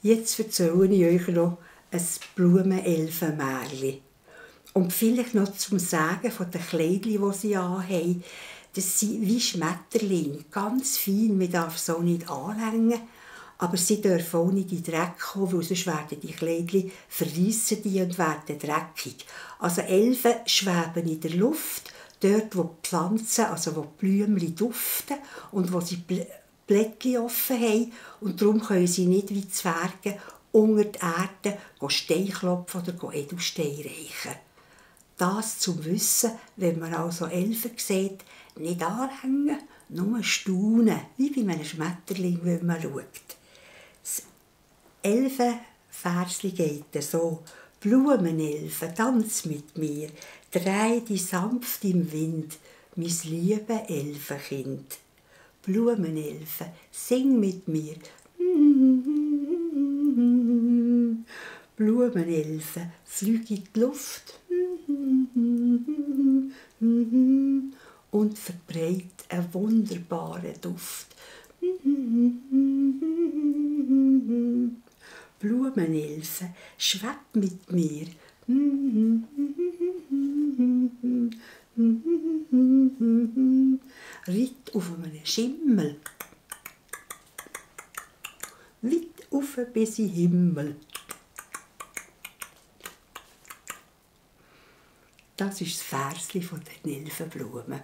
Jetzt erzähle ich euch noch ein Blumenelfenmärchen. Und vielleicht noch zum Sagen von den Kleidchen, die sie anhaben. Das sind wie Schmetterlinge, ganz fein, man darf sie auch nicht anlängen. Aber sie dürfen auch nicht in den Dreck kommen, weil sonst werden die Kleidchen verreissen die und werden dreckig. Also Elfen schweben in der Luft, dort wo die Pflanzen, also wo die Blümchen duften und wo sie Blättchen offen haben. Und darum können sie nicht wie Zwerge unter die Erde Steine klopfen oder Edelsteine reichen. Das zum Wissen, wenn man also Elfen sieht, nicht anhängen, nur staunen, wie bei einem Schmetterling, wenn man schaut. Das Elfenversli geht so: Blumenelfen, tanz mit mir, dreh dich sanft im Wind, mein liebe Elfenkind. Blumenelfen, sing mit mir. Blumenelfen, flüg in die Luft und verbreit einen wunderbaren Duft. Blumenelfen, schweb mit mir. Ritt auf einem Schimmel, weit auf bis in den Himmel. Das ist das Versli von den Elfenblumen.